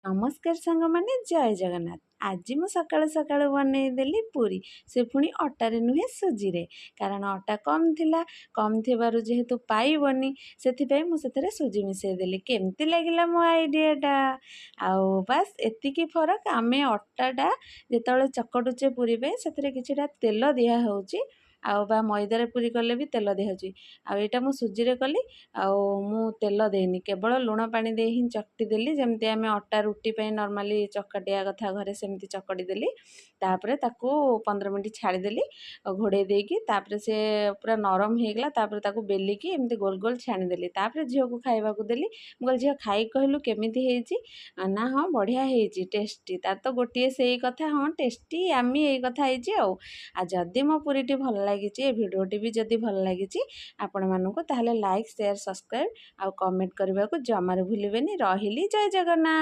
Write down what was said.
ନମସ୍କାର ସାଙ୍ଗମାନେ, ଜୟ ଜଗନ୍ନାଥ। ଆଜି ମୁଁ ସକାଳୁ ସକାଳୁ ବନେଇଦେଲି ପୁରୀ, ସେ ପୁଣି ଅଟାରେ ନୁହେଁ, ସୁଜିରେ। କାରଣ ଅଟା କମ୍ ଥିଲା। କମ୍ ଥିବାରୁ ଯେହେତୁ ପାଇବନି, ସେଥିପାଇଁ ମୁଁ ସେଥିରେ ସୁଜି ମିଶାଇ ଦେଲି। କେମିତି ଲାଗିଲା ମୋ ଆଇଡ଼ିଆଟା? ଆଉ ବାସ୍ ଏତିକି ଫରକ, ଆମେ ଅଟାଟା ଯେତେବେଳେ ଚକଟୁଛେ ପୁରୀ ପାଇଁ, ସେଥିରେ କିଛିଟା ତେଲ ଦିଆହେଉଛି, ଆଉ ବା ମଇଦାରେ ପୁରୀ କଲେ ବି ତେଲ ଦିଆହେଉଛି। ଆଉ ଏଇଟା ମୁଁ ସୁଜିରେ କଲି, ଆଉ ମୁଁ ତେଲ ଦେଇନି, କେବଳ ଲୁଣ ପାଣି ଦେଇ ହିଁ ଚକଟି ଦେଲି। ଯେମିତି ଆମେ ଅଟା ରୁଟି ପାଇଁ ନର୍ମାଲି ଚକଟିବା କଥା ଘରେ, ସେମିତି ଚକଟି ଦେଲି। ତାପରେ ତାକୁ 15 ମିନିଟ୍ ଛାଡ଼ିଦେଲି ଆଉ ଘୋଡ଼େଇ ଦେଇକି। ତାପରେ ସେ ପୁରା ନରମ ହେଇଗଲା। ତାପରେ ତାକୁ ବେଲିକି ଏମିତି ଗୋଲ ଗୋଲ ଛାଣିଦେଲି। ତାପରେ ଝିଅକୁ ଖାଇବାକୁ ଦେଲି। ମୁଁ କହିଲି, ଝିଅ, ଖାଇକି କହିଲୁ କେମିତି ହେଇଛି? ନା, ହଁ, ବଢ଼ିଆ ହେଇଛି, ଟେଷ୍ଟି। ତାର ତ ଗୋଟିଏ ସେଇ କଥା, ହଁ ଟେଷ୍ଟି, ଆମେ ଏଇ କଥା ହେଇଛି। ଆଉ ଯଦି ମୋ ପୁରୀଟି ଭଲ ଲାଗିଛି, ଏ ଭିଡ଼ିଓଟି ବି ଯଦି ଭଲ ଲାଗିଛି ଆପଣମାନଙ୍କୁ, ତାହେଲେ ଲାଇକ୍, ସେୟାର, ସବସ୍କ୍ରାଇବ୍ ଆଉ କମେଣ୍ଟ କରିବାକୁ ଜମାରୁ ଭୁଲିବେନି। ରହିଲି, ଜୟ ଜଗନ୍ନାଥ।